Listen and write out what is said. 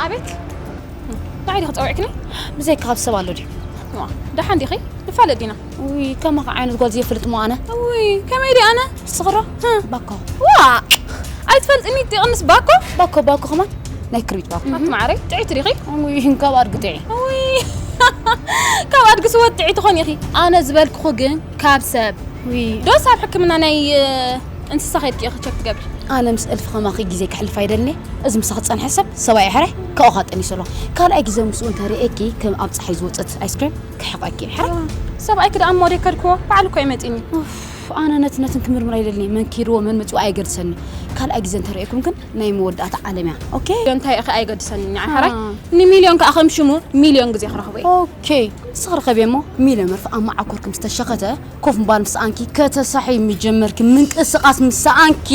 ኣቤት። ንዓይ ዲኺ ጸዊዕክኒ? ብዘይካ ካብ ሰብ ኣሎ ድዩ? ዋ፣ ደሓን ዲኺ? ንፋለጥ ዲና። ውይ፣ ከማኻ ዓይነት ጓል ዘይፈልጥ እሞ ኣነ። ውይ፣ ከመይ ድየ ኣነ? ስኽሮ? ባኮ። ዋ! ኣይትፈልጥኒ ትቕንስ ባኮ? ባኮ፣ ባኮ ከማን ናይ ክርቢት ባኮ። ኣቲ ማዕረይ፣ ጥዕይቲ ዲኺ? ውይ፣ ካብ ኣድጊ ጥዒ። ውይ፣ ካብ ኣድጊ ስወት ጥዒ ትኾን ኢኺ። ኣነ ዝበልኩኹ ግን ካብ ሰብ። ውይ። ዶስ ኣብ ሕክምና ናይ እንስሳ ከይድኪ ኢኺ ቸክ ትገብሪ? ኣነ ምስ እልፊ ከማኺ ግዜ ከሕልፍ ኣይደልኒ። እዚ ምሳኺ ዝጸንሐ ሰብ ሰብኣይ ሕራይ ካብኡ ኸኣ ጠኒሱ ኣሎ። ካልኣይ ግዜ ምስኡ እንተ ርእየኪ ከም ኣብ ጸሓይ ዝወጸት ኣይስክሬም ክሕቐኪ ሕራይ። ሰብኣይኪ ደኣ እሞ ደይከድክዎ ባዕሉ እኮ ይመጽኒ። ኡፍ፣ ኣነ ነቲ ነትን ክምርምር ኣይደልኒ። መን ኪድዎ መን መጽኡ ኣይገድሰኒ። ካልኣይ ግዜ እንተ ርእየኩም ግን ናይ መወዳእታ ዓለም እያ። ኦኬ? እንታይ ኢኺ ኣይገድሰኒ ንዓይ ሕራይ? ኣሃ። ንሚልዮን ከኣ ከም ሽሙ ሚልዮን ግዜ ክረኽቦ እየ። ኦኬ፣ ንስኺ ርኸቢ እሞ ሚልዮን መርፍእ ኣብ መዓኮርኩም ዝተሸኸተ ኮፍ ምባል ምስ ሰኣንኪ ከተሳሒ ምጀመርኪ ምንቅስቓስ ምስ ሰኣንኪ